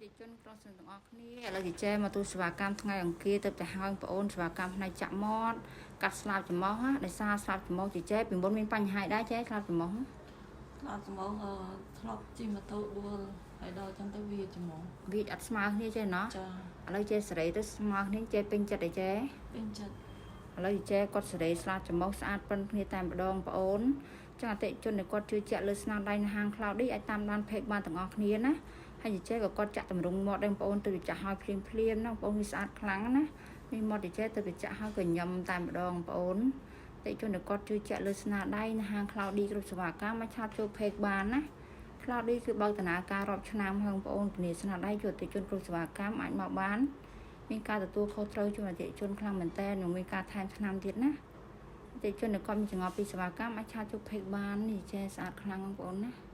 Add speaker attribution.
Speaker 1: តិជនប្រុសស្រីទាំងអស់គ្នាឥឡូវជជែមកទូសេវាកម្មថ្ងៃអង្គារទៅទៅហើយបងប្អូនសេវាកម្មផ្នែកចាក់មាត់កាត់ស្លាបច្រមុះណាដោយសារស្លាបច្រមុះជជែពីមុនមានបញ្ហាដែរចេះស្លាបច្រមុះ
Speaker 2: ស្លាបច្រមុះអឺធ្លាប់ជិះម៉ូតូដួលហើយដល់ចឹងទៅវាច្រមុះ
Speaker 1: វាអត់ស្មើគ្នាចេះណោះ
Speaker 2: ចា
Speaker 1: ឥឡូវចេះសេរីទៅស្មើគ្នាចេះពេញចិត្តអីចេះ
Speaker 2: ពេញចិត្ត
Speaker 1: ឥឡូវចេះគាត់សេរីស្លាបច្រមុះស្អាតប៉ុនគ្នាតែម្ដងបងប្អូនចឹងអតិជនដែលគាត់ជឿជាក់លើស្នាដៃនៅហាង Cloudy អាចតាមដាន page បានទាំងអស់គ្នាណាហើយចេះក៏គាត់ចាក់តម្រង់មាត់ដែរបងប្អូនទៅចាក់ឲ្យភ្លាមភ្លាមណាបងប្អូនវាស្អាតខ្លាំងណានេះមាត់ចេះទៅចាក់ឲ្យក៏ញឹមតែម្ដងបងប្អូនតិជនដែលគាត់ជឿជាក់លើស្នាដៃនៅហាង Cloudy គ្រប់សេវាកម្មមក chat ចូល page បានណា Cloudy គឺបើកដំណើរការរាប់ឆ្នាំហើយបងប្អូនធានាស្នាដៃជួយអតិជនគ្រប់សេវាកម្មអាចមកបានមានការទទួលខុសត្រូវជួយអតិជនខ្លាំងមែនតើនិងមានការថែមថ្នាំទៀតណាអតិជនដែលគាត់មានចង្អល់ពីសេវាកម្មអាច chat ចូល page បាននេះចេះស្អាតខ្លាំងបងប្អូនណា។